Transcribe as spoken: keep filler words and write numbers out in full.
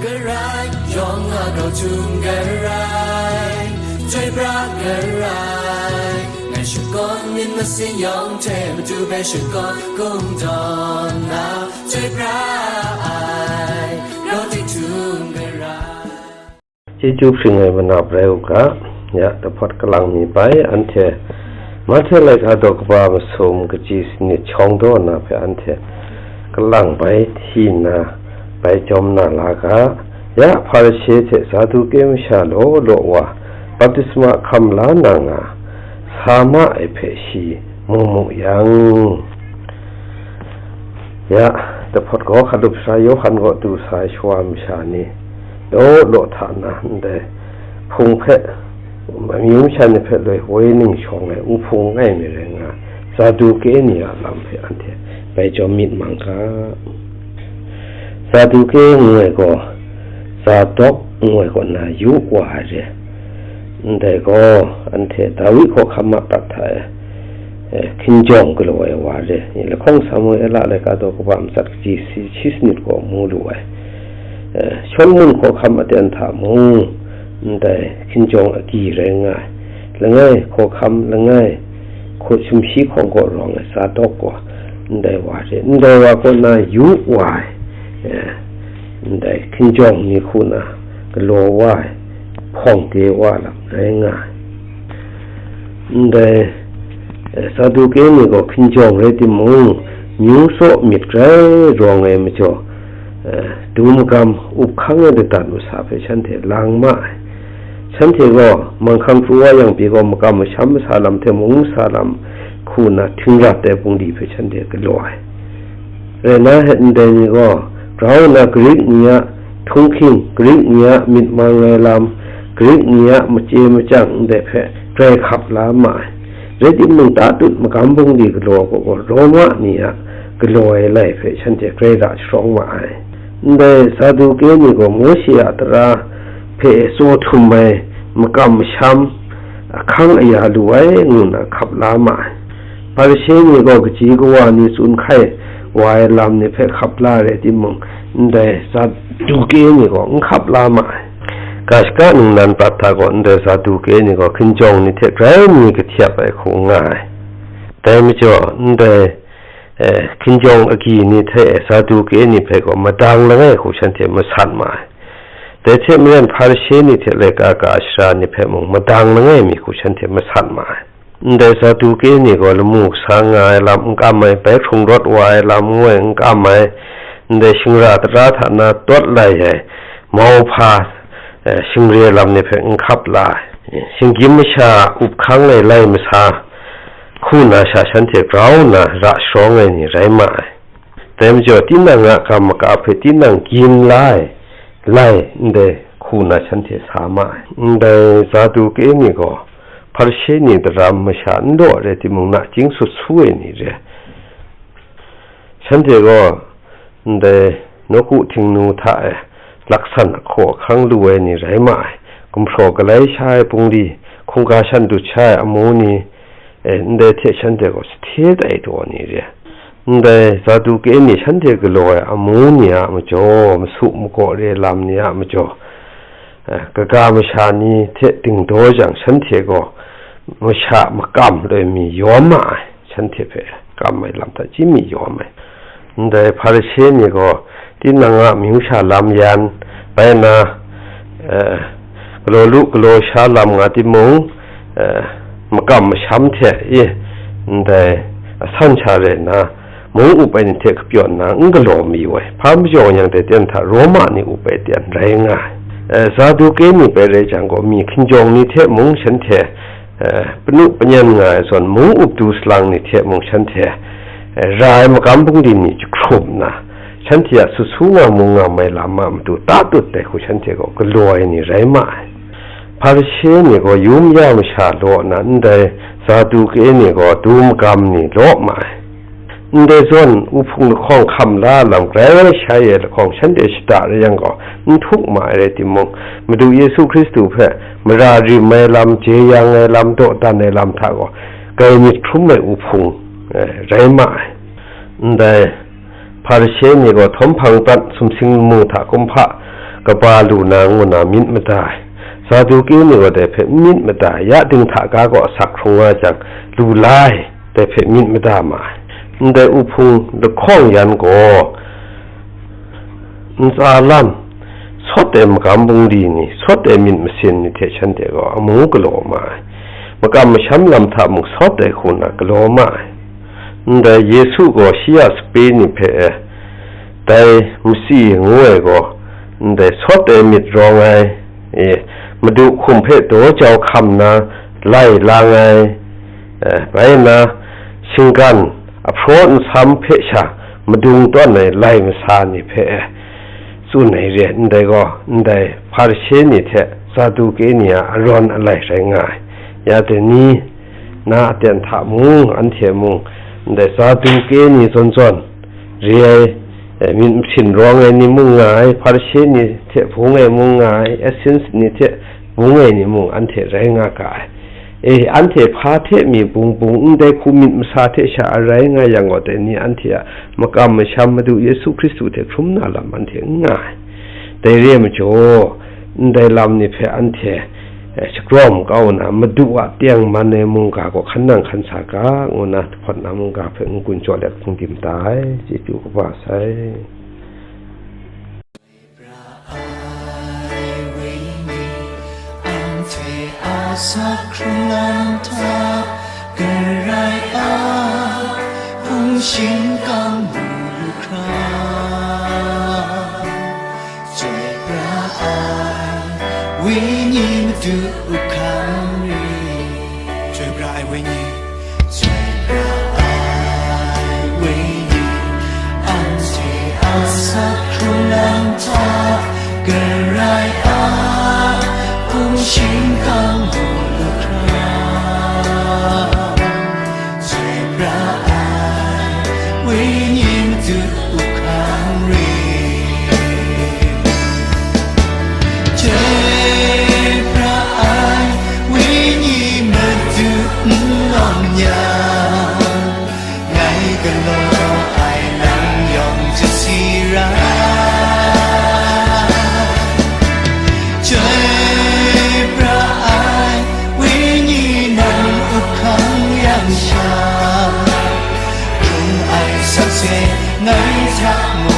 Garai, yawng a grau htum garai, chyoi pra garai, ngai shakawn myit masin yawng hte matu hpe shakawn kungdawn na, chyoi pra ai, grau htum garai. Chyeju hpring ai manap rai u ga, ya, dahpawt kalang mi bai, anhte Mahte laika daw kaba masum kaji sanit shawng daw na hpe anhte kalang bai hti nna bai jawm na la ga, ya, Hparishe hte Saduke masha law law wa baptisma hkam la na nga sa ma ai hpe shi mu mu yang, ya, dahpawt gaw hkalup sara Yawhan kaw du sa ai shawa masha ni law law hta na ndai hpung hpe, amyu masha ni hpe loi woi ning shawng ai uhpung langai mi rai nga, Saduke ni a lam hpe anhte bai jawm myit mang ga. Saduke ngu ai gaw, Zadok ngu ai kaw na yu wa ai re. Ndai gaw, anhte Dawi hkawhkam a prat hta e, eh, hkinjawng galaw ai wa re. Lahkawng Samuela laika daw kaba matsat kaji si, shi sanit gaw mu lu ai. Eh, Shawlumon hkawhkam aten hta mung, ndai hkinjawng agyi rai nga ai. Langai hkawhkam, langai hkaw sumshi hkawng kaw rawng ai Zadok gaw, ndai wa re. Ndai wa kaw na yu wa ai, eh, ndai hkinjawng ni hku na galaw wa ai, hpawng de wa lam rai nga ai. Ndai, eh, Saduke ni gaw hkinjawng rai timung, myu tsaw myit grai rawng ai majaw, eh, du magam up hkang ai ladat masa hpe shanhte lang ma ai. Shanhte gaw manghkang pru wa yang pyi gaw makam masham masa lam hte mung masa lam hku na htingrat ai bungli hpe shanhte galaw ai. Rai na, ndai ni gaw grau nna Grik ni a htunghking, Grik ni a myit mang ai lam, Grik ni a machye machyang ndai hpe grai hkap la ma ai. Rai timung, tatut magam bungli galaw gaw, gaw Roma ni a galaw ai lai hpe shanhte grai ra sharawng ma ai. Ndai Saduke ni gaw Mawshe a tara hpe tsaw htum ai makam masham ahkang aya lu ai ngu na hkap la ma ai. Hparishe ni gaw kaji kawa ni tsun hkai wa ai lam ni hpe hkap la rai timung, ndai Saduke ni gaw n hkap la ma ai. Ga shaka ningnan prat hta gaw ndai Saduke ni gaw hkinjawng ni hte grai mi kahti ap ai hku nga ai. Dai majaw, ndai, eh, hkinjawng agyi ni hte Saduke ni hpe gaw madang langai hku shanhte masat ma ai. Dai hte maren, Hparishe ni hte laika ka ai sara ni hpe mung madang langai mi hku shanhte masat ma ai. Ndai Saduke ni gaw lamu kasa nga ai lam n kam ai, bai hkrung rawt wa ai lam ngu ai n kam ai, ndai shingra tara hta na tawt lai ai mauhpa, eh, shingre lam ni hpe n hkap la ai, shinggyim masha up hkang ai lai masa hku na sha shanhte grau nna ra sharawng ai ni rai ma ai. Dai majaw, tinang a kam maka hpe tinang gyin la ai lai, ndai hku na shanhte sa ma ai. Ndai Saduke ni gaw Hparishe ni daram masha n law rai timung, nachying sut su ai ni re. Shanhte gaw ndai nawku htingnu hta e laksan ahkaw ahkang lu ai ni rai ma ai. Gumhpraw galai sha ai bungli, hkungga shan dut sha ai amu ni, e, ndai hte shanhte gaw sahte tai taw ni re. Ndai Saduke ni shanhte galaw ai amu ni a majaw, masu magaw re lam ni a majaw, e, kaga masha ni hte dingdaw jang, shanhte gaw masha makam loi mi yawm ma ai, shanhte hpe kam ai lam hta chyim mi yawm ai. Ndai Hparishe ni gaw tinang a amyu sha lam yan, bai na, eh, galaw lu galaw sha lam nga timung, eh, makam masham hte i, ndai asan sha rai nna, mung up ai ni hte kapyawn nna n galaw mayu ai. Hpa majaw yang, dai ten hta Roma ni up ai ten rai nga ai. Eh, Saduke ni bai rai jang gaw, mi hkinjawng ni hte mung shanhte, eh, panu panyan nga ai zawn, mung up du salang ni hte mung shanhte, eh, ra ai magam bungli ni jahkrum nna, shanhte a sut su nga mu nga mai lam a matu tatut ai hku shanhte gaw galaw ai ni rai ma ai. Hparishe ni gaw yum ya masha law nna, ndai Saduke ni gaw du magam ni law ma ai. Ndai zawn, uhpung lahkawng hkam la lam grai shai ai lahkawng shanhte shada rai yang gaw, n htuk ma ai rai timung, Madu Yesu Hkristu hpe mara rim ai lam, jeyang ai lam, dawdan ai lam hta gaw, grai myit hkrum ai uhpung, eh, rai ma ai. Ndai Hparishe ni gaw htawm hpang prat sumsing lamu hta kumhpa kaba lu na ngu na myit mada ai. Saduke ni gaw dai hpe myit mada ai, ya dinghta ga gaw asak hkrung nga jang, lu la ai, dai hpe myit mada ma ai. Ndai uhpung lahkawng yan gaw, ntsa lam, sawt ai magam bungli ni, sawt ai myit masin ni hte shanhte gaw amu galaw ma ai. Makam masham lam hta mung sawt ai hku na galaw ma ai. Ndai Yesu gaw shi a sape ni hpe, dai matsi ngu ai gaw, ndai sawt ai myit rawng ai, e, madu hkum hpe daw jau hkam na lai lang ai, e, bai nna, shinggan ahpraw nsam hpe sha madung tawn ai lai masa ni hpe, e, tsun ai re, ndai gaw, ndai Hparishe ni hte Saduke ni a arawn alai rai nga ai. Ya dai ni, na aten hta mung, anhte mung, ndai Saduke ni zawn zawn re ai, e, myit masin rawng ai ni mung nga ai, Hparishe ni hte bung ai mung nga ai, Essenes ni hte bung ai ni mung anhte rai nga ga ai. E, anhte hpa hte mi bung bung, ndai hku myit masa hte sha a rai nga yang gaw, dai ni anhte a makam masham Madu Yesu Hkristu hte hkrum na lam anhte n nga ai. Dai re ai majaw, ndai lam ni hpe anhte, e, shagrawm kau nna, Madu a tengman ai mungga gaw hkan nang hkan sa ga, ngu nna, hpawt na mungga hpe n-gun jaw let hkungdim da ai, chyeju kaba sai. Ai wenyi, anhte a sa hkrung lam hta, Karai a hpung shingkang mu lu hkra, Chyoi pra ai wenyi Madu hkang re. Chyoi pra ai wenyi. Chyoi pra ai wenyi. Anhte a sa hkrung lam hta, Karai a hpung shingkang mu lu hkra, Chyoi pra ai wenyi Madu hkang re. Chyoi pra ai wenyi Madu n lawm yang, ngai galaw ai lam yawng chyasi ra. Chyoi pra ai wenyi nang up hkang yang sha, hkrung ai sakse ngai hta mu